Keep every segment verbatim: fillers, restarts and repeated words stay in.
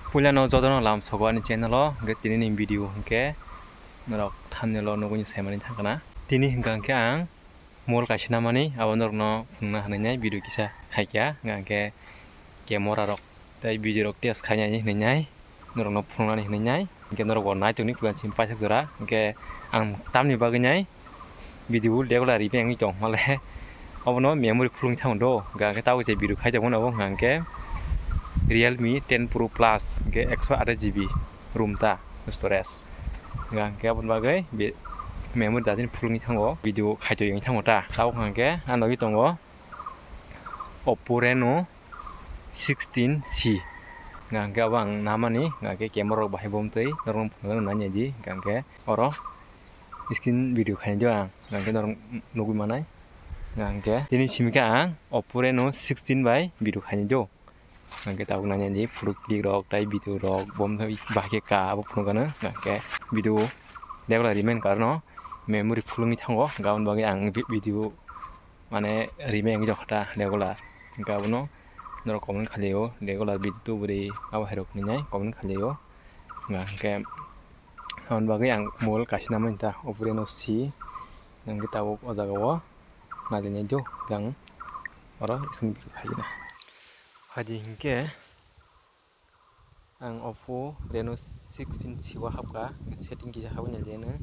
Puilano jotono lam sogo ani channel o, hwnkhe tini ni video hwnkhe norok thumbnail o nugwi saimani thangkha na. Tini hwnkha hwnkhe ang mobile kaisa namani, abo norokno phunukna hinwi nai video kisa khaikha, hwnkha hwnkhe camera rok tei video rok test khainai hinwi nai norokno phunuknani hinwi nai, hwnkhe norok bo naitokni puila chini paithak jora, hwnkhe ang tamni bagwi nai video regular ribeng wngwi tong male. Obono memory full wngwi thango do, hwnkha hwnkhe tabuk je video khaijak mano obo hwnkha hwnkhe Realme ten Pro Plus, hwnkhe ekso athais G B room ta storage, hwnkha hwnkhe aboni bagwi be memory dati full wngwi thango, video khaitoi wngwi thango ta. Tabuk hwnkha hwnkhe ang nugwi tongo Oppo Reno sixteen C. Hwnkha hwnkhe abo ang namani, hwnkha hwnkhe camera rok bahai bomtwi norokno phunukna nai di, hwnkha hwnkhe oro screen video khainai do ang, hwnkha hwnkhe norok nugwi manai. Hwnkha hwnkhe tini simi khe ang Oppo Reno sixteen bai video khainai do. Hwnkha hwnkhe tabuk nai di photo click rok tei video rok bomtwi bahai khe ka abo phunukgano, hwnkha hwnkhe video regular remain karno memory full wngwi thango, hwnkha aboni bagwi ang vi-, video mane rime wngwi tongkha ta regular. Hwnkhe abono norok comment khalio, regular video tuburi abo hai rok hinwi nai comment khalio. Hwnkha hwnkhe aboni bagwi ang mobile kaisa namani ta, Oppo Reno C. Hwnkhe tabuk o jaga o nalinai do, hwnkhe ang oro screen video khaina. Phaidi hwnkhe ang Oppo Reno sixteen C o hapkha, setting kisa habwi nai di ano.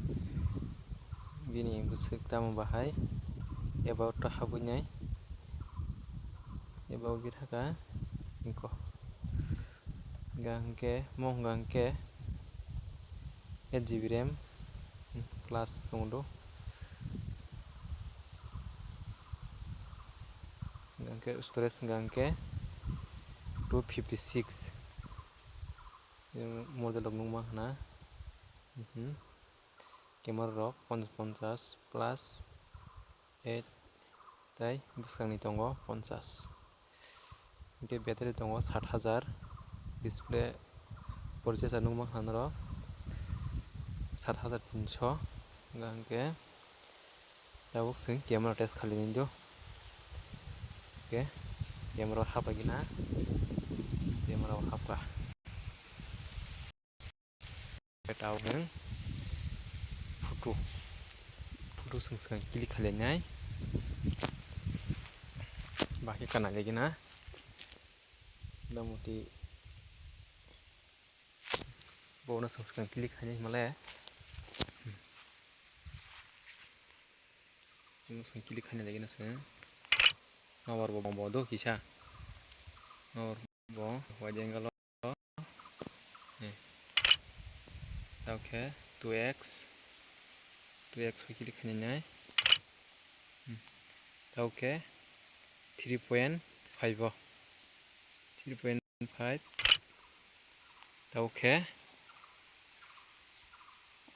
Bini bwswk tamo bahai, about o habwi nai, about birhaka, niko. Hwnkha hwnkhe, mo hwnkha hwnkhe eight G B RAM, plus tongo do. Hwnkhe storage hwnkha hwnkhe two fifty six. Model rok nukma khna. Mhm. Camera rok ponchas plus eight tei bwskangni tongo ponchas. Hwnkhe battery tongo sat hajar, display processor nukma kha norok sat hajar tinso, hwnkha hwnkhe tabuk chwng camera test khainai do, hwnkhe camera o haphaikhe na, camera o hapkha. Tabuk ang photo, photo swng swng click khainai. Bahai kana lagi na. Motamoti bono swng swng click khainai himale. Swng swng click khainai lagi na swng. Nobar bo bo do kisa. Nobar bo wide angle o. Tabuk khe two X, two X hoi click khainai. Tabuk khe three point five o, three point five, tabuk khe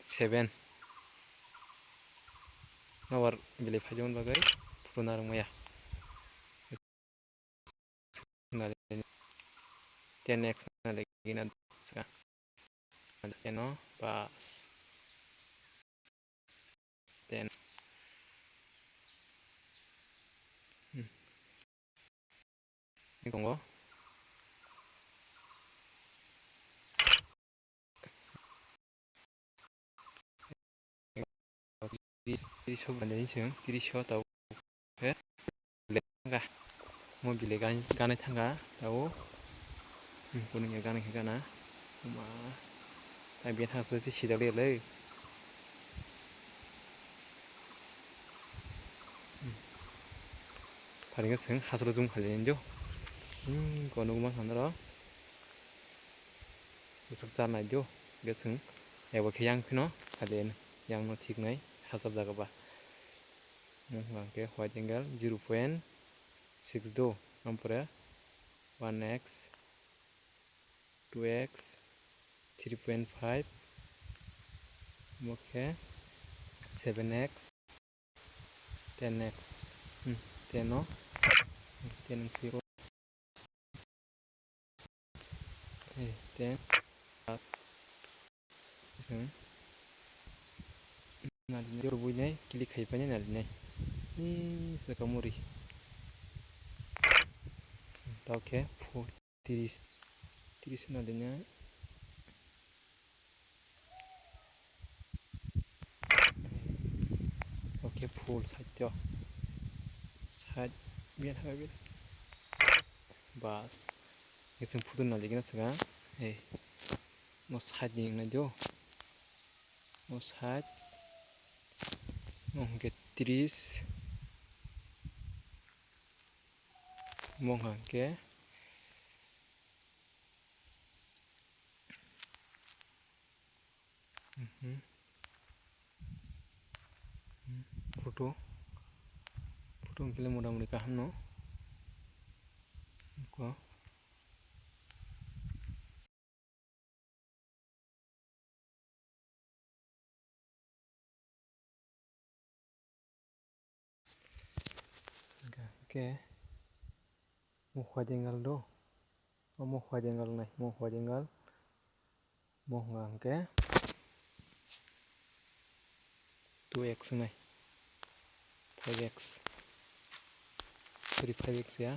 seven. Nobar belai phaijak bagwi photo narwk maya. Ten X na lagi na saka. Ten o pas. Ten. Hmm. Ini tongo. Tris, tris o bwlai ni chwng, tris o tabuk khe belai thangkha. Mo belai gani, gani thangkha tabuk. Hmm, kunu ya gani khe gana. Ma, tai biya thangsa se sijak le le. Hmm. Pharing khe chwng hasro jum khaile nw. Hmm, kono ma sanro. Bwswk cha nai do, hwnkhe chwng abo khe yang phino, hade yang no thik nai hachal jaga ba. Mo hwnkha khe white angle zero point six do, ampore one X, two X, three point five, mo khe seven X, ten X, hmm, ten o, ten X o, eh, ten plus, hmm, nadi nai, jor bui nai, kili khai pai nai nadi nai, eh, saka muri, tao khe four, tris, tris nadi nai. Ke full side o. Side biar ha biar. Bas. Ke sing photo na dikena saka. Hey. Mo side ni na jo. Mo side. Mo ke tris. Mo ha ke. Mhm. Photo, photo hwnkhe le motamoti kaham no. Ko. Hwnkhe mo white angle do, omo white angle nai, mo white angle, mo hwnka hwnkhe two x wngnai, five x, sorry, five x ya.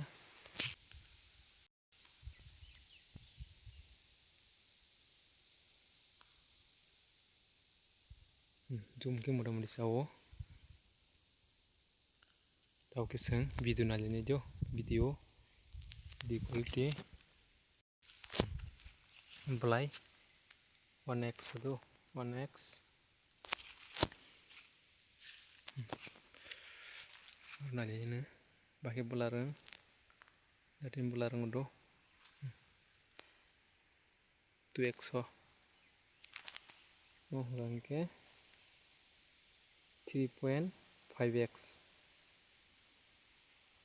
Hmm, zoom khe motamoti sao. Tao khe chwng video nai lainai do, video di quality. Belai one x do, one x. Nai lainai bakhe bwlarwng, datin bwlarwng do. Two x o. Mo hwnka hwnkhe three point five x.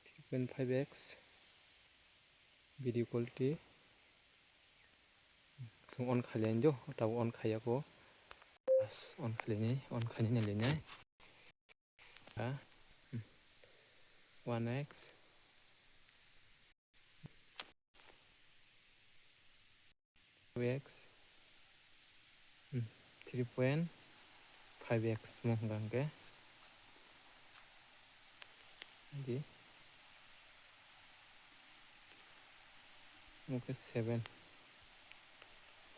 Three point five x video quality. Chwng on khailai do, tabuk on khaiya kho. On khailai, on khainai nai lainai. Ah, hmm. One x, two x, hmm, three point five x mo hwnka hwnkhe. Di. Omo khe seven.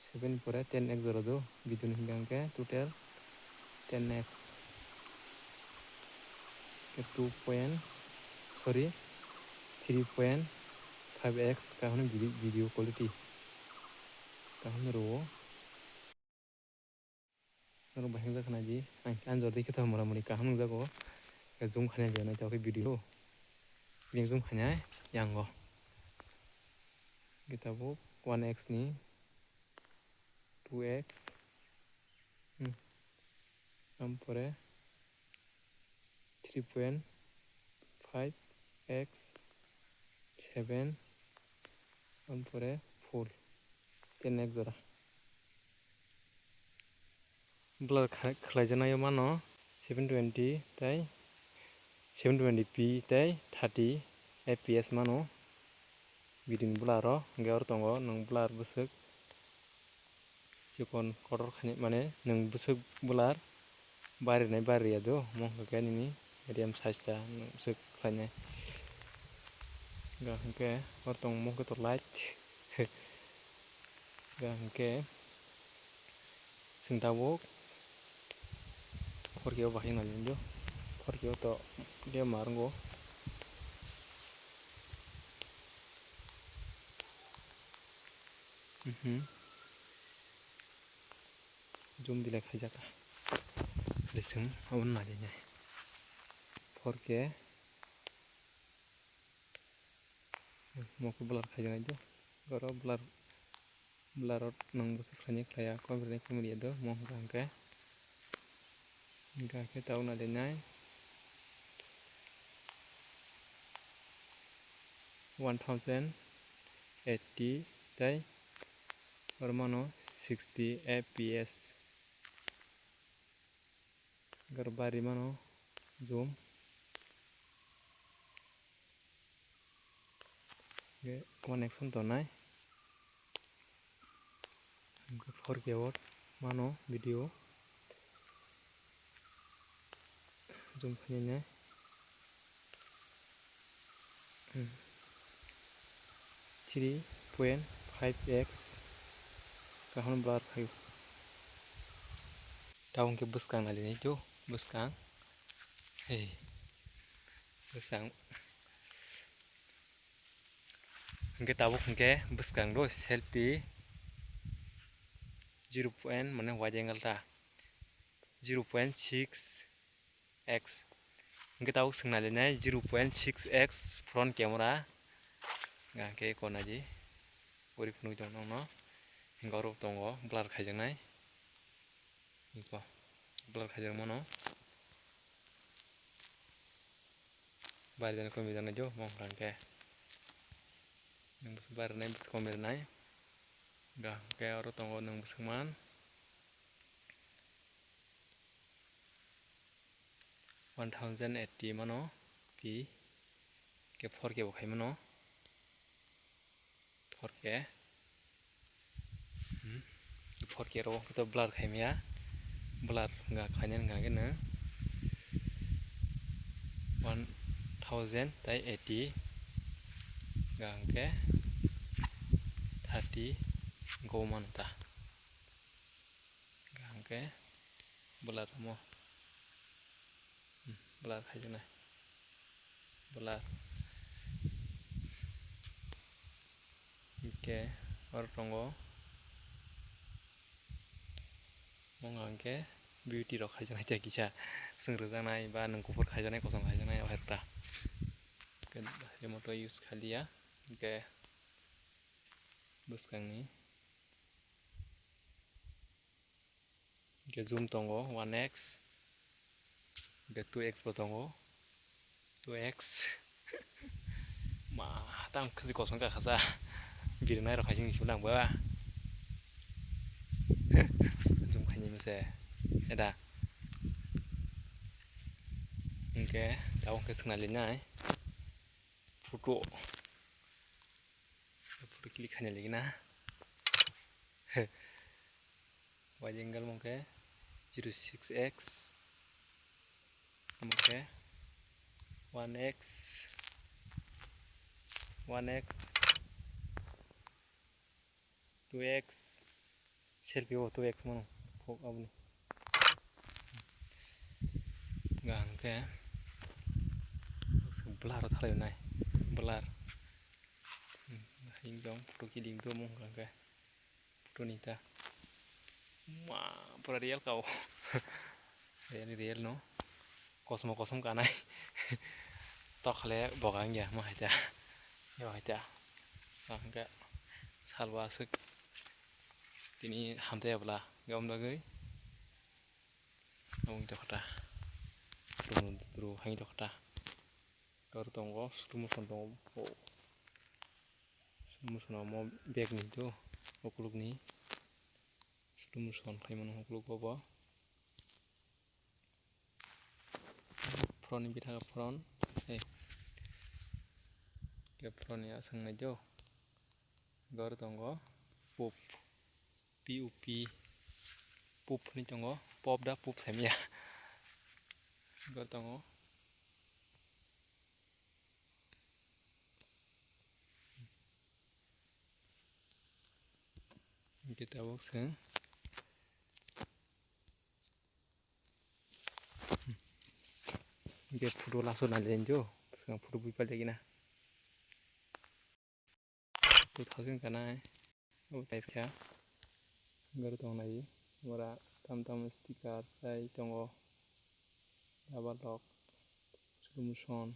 Seven pore ten x jora do, biduni hwnka hwnkhe total ten x. Khe two point, sorry, three point five x kaham video, video quality. Kaham rwo. Norok bahai wngjakha naidi, ang, ang jora dikhe tongmora mori kaham nukjago. Zoom khainai liya nai tei video. Bini zoom khainai yango. Khe tabuk one x ni two x. Hmm. Ampore three point five x seven, ampore four, ten x jora. Blur kha-, khlaijaknaio mano seven twenty tei seven twenty p tei thirty F P S mano video ni blur o, hwnkhe oro tongo nwng blur bwswk. Chikon kotor khainai mane nwng bwswk blur barinai bariya do, omo hwnkha khe nini medium size ta nwng bwswk khlainai. Ga hwnkhe oro tong omo hwnkhe to light. Ga hwnkhe chwng tabuk four K o bahai nai do, four K o to de mar wngo. Mhm. Zoom delay khaijak. Lising abon nai nai. Four K. Mo khe blur khaijak nai do. Oro blur, blur rok nang bwswk khlainai khlaiya, kombrini kombrini do, mo hwnkha hwnkhe. Hwnkha khe tabuk nai nai. One thousand eighty tei oro mano sixty F P S. Garo bari mano zoom. One action tonai. Hwnkhe four K o mano video zoom khainai. Hmm. Three point five X kaham blur khaio. Tabuk hwnkhe bwskang nai lainai do, bwskang. Hey. Bwsang. Hwnkhe tabuk hwnkhe bwskango selfie zero point mane wide angle ta zero point six x. Hwnkhe tabuk swngna linai zero point six x front camera. Hwnkhe kona di. Ori phunuk tong nokno. Hwnkhe oro tongo blur khaijaknai. Iko blur khaijakmano. Bari jani komi jani jo mong rang ke. Nung bwswk bari nai bwswk komi rwnai. Ga ke oro tongo nung bwswk man. One thousand eighty mano pi ke four ke bo khai mano. Four K. Hmm. Four K ro kito blur khai maya. Blur ga khainani ga gana. One thousand tai eighty ga hwnkhe thirty go manta. Ga hwnkhe blur mo. Hmm, blur khaijaknai. Blur. Hwnkhe oro tongo. Mwnga hwnkhe beauty rok khaijaknai tei kisa swng rwjaknai ba nwng kuphur khaijaknai kosom khaijaknai o hai rwkha. Hwnkhe remote o use khaliya hwnkhe bwskangni. Hwnkhe zoom tongo one X, hwnkhe two X bo tongo, two X. Ma, tamo khasi kosom kha khacha. Birinai rok khaising siblang ba. Zoom khaini mese. Eda. Hwnkhe tabuk hwnkhe swngna linai. Photo. Photo click khaina lagi na. Wide angle mungkhe zero six X. Mungkhe one X. One X. Two X. Selfie o two X mano. Phok aboni. Ga hwnkhe blur o thalai nai. Blur. Hing dong photo kiling do mung hwnkhe. Photo ni ta. Ma, pura real ka o. Real, real no. Kosom kosom kanai. Tokhle boga wngya mo hai ta. Yo hai ta. Hwnkhe salwa aswk tini hamjaya bwla. Gam dagwi. Aboni tokota. Ro, ro, hai tokota. Aro tongo, slow motion tongo. Oh. Slow motion omo bag ni to, ukuluk ni. Slow motion khai mano ukuluk o bo. Phone ni bithang phone. Hey. Ke phone ni aswk nai jo. Gor tongo. Pop. P U P, pup hinwi tongo, pop da pup saimanya. Bo tongo. Hwnkhe tabuk se. Hwnkhe photo laso nai le hinjo, swkang photo bui pailai gina. Two thousand kanai. Abo taipha. Gari tongnai. Ora tam tam sticker tai tongo. Rubber lock. Slow motion.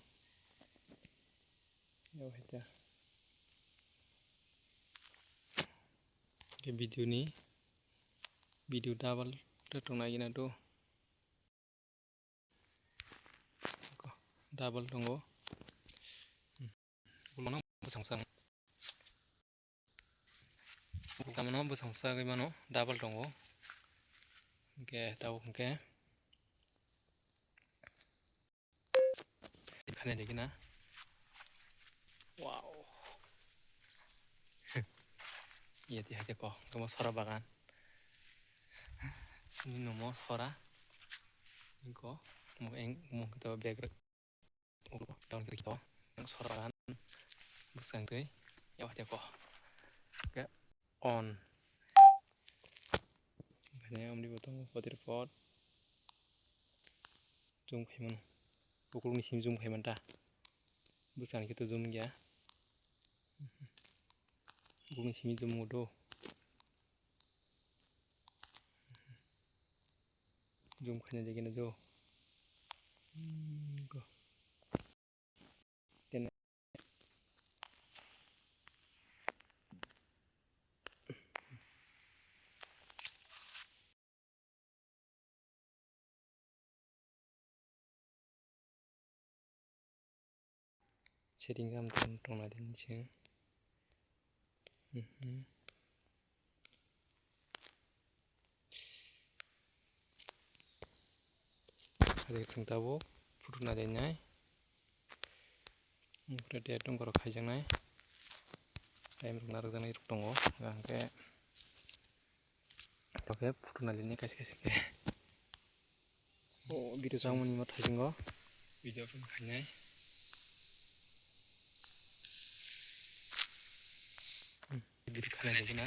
Abo haita. Ke video ni. Video double ta tongnai gina do. Double tongo. Ukulok no bwsang bwsang. Ukulok no bwsang sagwi mano double tongo. Hwnkhe tabuk hwnkhe. Khani degi na. Wow. Iya ti hai ko, tamo sora bagan. Sini nomo sora. Ko, mo eng, mo to bag rek. Down kiri to, sora bagan. Bwsang twi, yaw hai ko. Ke on. Bene omni botong potir pot. Zoom khai mano. Kukurukni simi zoom khai manta. Bwsani khe to zoom ya. Kukurukni simi zoom do. Zoom khaina jagina jo. Hmm, go. Then Setting kam tong tong na din sing. Mhm. Hari sing tabuk photo na din nai. Photo dia tong korok khaijaknai. Time rok narwkjaknai rok tongo. Hwnkhe. Oke, photo nai lini kaisa kaisa khe. O, video samani ma thaisingo. Video phone khainai. Hmm, video khainai lagi na.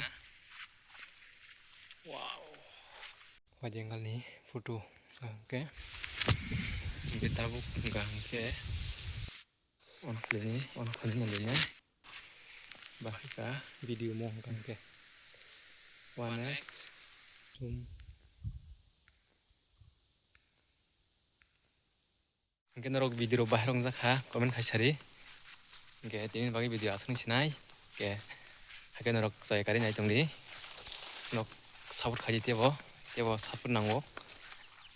Wow. Wajengal ni photo. Oke. Kita bu gang ke. Ono khlai ni, ono khlai ni nai. Bahai ka video mo hwnkha hwnkhe. One X. Zoom. Hwnkhe norok video rok bahai rok wngjakha, comment khai sari. Hwnkhe tini bagwi video aswk sinai. Hwnkhe haikhe norok chaya karwi nai tongdi. Nok support khaidi tebo, tebo support nango.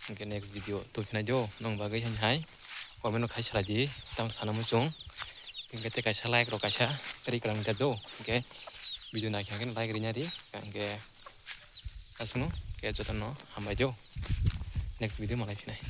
Hwnkhe next video tubuphinai do, nong bagwi hai hai comment rok khai salai di, tamo sana muchung. Hwnkhe tei kaisa like rok kaisa tei kwlwng da do, hwnkhe video naikha hwnkhe like rina di, hwnkhe aswkno khe jotono hambai do. Next video malai phinai.